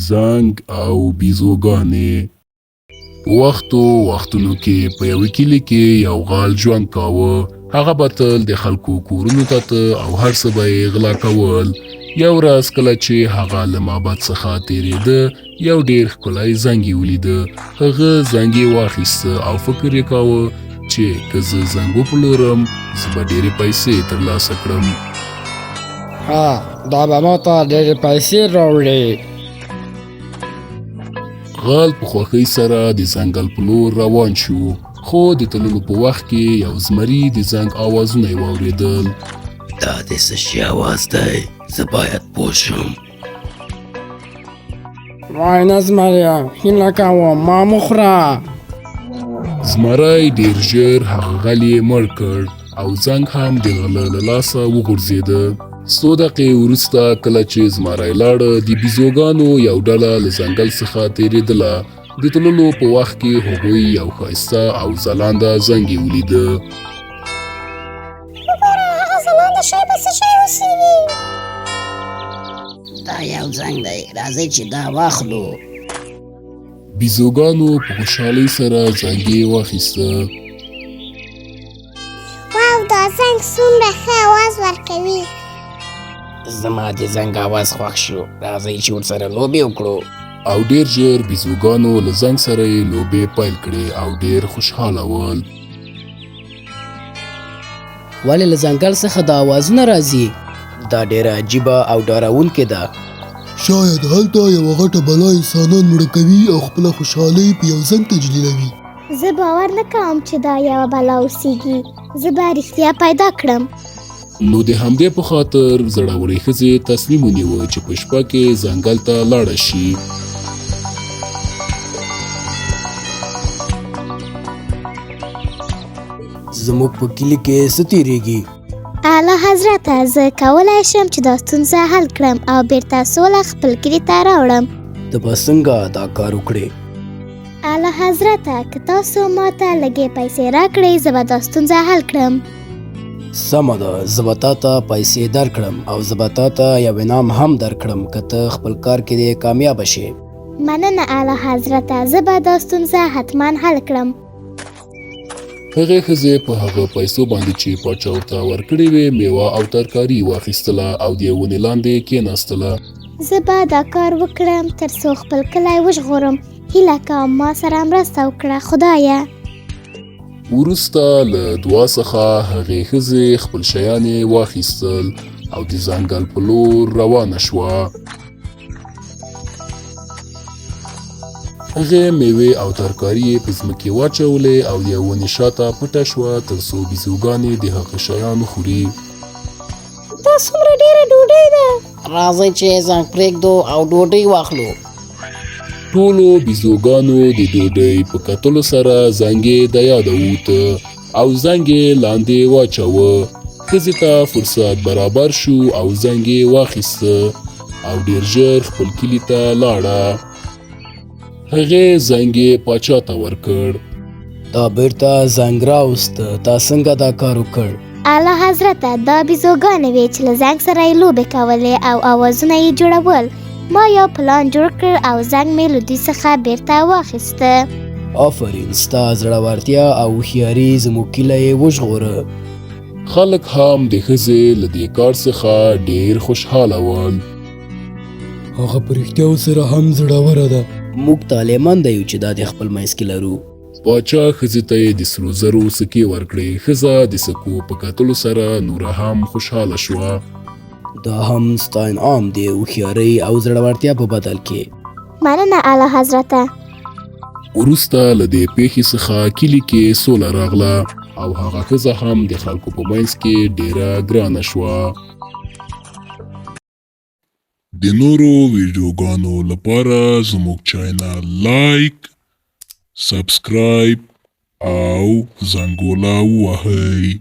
زنګ او بیزوګانې. په وختو وختونو کې په یوه کلي کې یو غل ژوند کاوه. هغه به تل د خلکو کورونو ته ته او هر څه به یې غلا کول. یو ورځ کله چې هغه له معبد څخه تېرېده، یو ډېر ښکلی زنګ یې ولیده. هغه زنګ یې واخیسته او فکر یې کاوه چې که زه زنګ وپلورم، زه به ډېرې پیسې ترلاسه کړم. ها، دا به ما ته ډېرې پیسې راوړي. غل په خوښۍ سره د ځنګل په لور روان شو، خو د تللو په وخت کې یو زمري د زنګ اوازونه یې واورېدل. دا د څه شي اواز دی؟ زه باید پوه شم. وای نه زمریه، هیله کوم ما مه خوره. زمری ډېر ژر هغه غل یې مړ کړ او زنګ هم د غله له لاسه وغورځېده. څو دقیقې وروسته کله چې زمری لاړه، د بیزوګانو یو ډله له ځنګل څخه تېرېدله. د تللو په وخت کې هغوی یو ښایسته او ځلانده زنګ یې ولیده. وګوره، هغه ځلانده شی به څه شی اوسېږي؟ دا یو زنګ دی، راځئ چې دا واخلو. بیزوګانو په خوشحالۍ سره زنګ یې واخیسته. واو، دا زنګ څومره ښه اواز ورکوي. زما د زنګ اواز خوښ شو، راځئ چې ورسره لوبې وکړو. او ډېر ژر بیزوګانو له زنګ سره یې لوبې پیل کړې او ډېر خوشحاله ول. ولې له ځنګل څخه دا اوازونه راځي؟ دا ډېره عجیبه او ډارونکې ده. شاید هلته یوه غټه بلا انسانان مړه کوي او خپله خوشحالۍ په یو زنګ تجلیلوي. زه باور نه کوم چې دا یوه بلا اوسیږي، زه به رښتیا پیدا کړم. نو د همدې په خاطر زړورې ښځې تصمیم ونیوه چې په شپه کې ځنګل ته لاړه شي. زموږ په کلي کې څه تیریږي؟ اعلی حضرته، زه کولای شم چې دا ستونزه حل کړم او بیرته سوله خپل کلي ته راوړم. ته به څنګه دا کار وکړې؟ اعلی حضرته، که تاسو ما ته لږې پیسې راکړئ، زه به دا ستونزه حل کړم. سمه ده، زه به تا ته پیسې درکړم او زه به تا ته یو انعام هم درکړم که ته خپل کار کې دې کامیابه شې. مننه اعلی حضرته، زه به دا ستونزه حتما حل کړم. هغې ښځې په هغه پیسو باندې چې پاچا ورته ورکړې وې میوه او ترکاري واخیستله او د یو ونې لاندې کېناستله. زه به دا کار وکړم تر څو خپل کلی وژغورم. هیله کوم ما سره مرسته وکړه خدایه. وروسته له دعا څخه هغې ښځې خپل شیان یې واخیستل او د ځنګل په لور روانه شوه. هغې میوې او ترکاري یې په ځمکې واچولې او د یو ونې شاته پټه شوه تر څو بیزوګانې د هغه شیان وخوري. دا څومره ډېره ډوډۍ ده! راځئ چې ځنګ پرېږدو او ډوډۍ واخلو. ټولو بیزوګانو د ډوډۍ په کتلو سره زنګ یې د یاده ووته او زنګ یې لاندې واچوه. ښځې ته فرصت برابر شو او زنګ یې واخیسته او ډېر ژر خپل کلي ته لاړه. هغې زنګ یې پاچا ته ورکړ. تا بیرته زنګ راوست، تا څنګه دا کار وکړ؟ اعلی حضرته، دا بیزوګانې وې چې له زنګ سره یې لوبې کولې او اوازونه یې جوړول. ما یو پلان جوړ کړ او زنګ مې له دوی څخه بیرته واخیسته. آفرین، ستا زړورتیا او هوښیاري زموږ کلی یې وژغوره. خلک هم د ښځې له دې کار څخه ډېر خوشحاله ول. هغه په رښتیاو سره هم زړوره ده. موږ طالعمنده یو چې دا د خپل منځ کې لرو. پاچا ښځې ته یې د سرو زرو سکې ورکړې. ښځه د سکو په کتلو سره نوره هم خوشحاله شوه. دا هم ستا انعام دی، هوښیارۍ او زړورتیا په بدل کې. مننه اعلی حضرته. وروسته له دې پیښې څخه کلي کې سوله راغله او هغه ښځه هم د خلکو په منځ کې ډیره ګرانه شوه. د نورو ویډیوګانو لپاره زموږ چینل لایک، سبسکرایب او زنګوله ووهئ.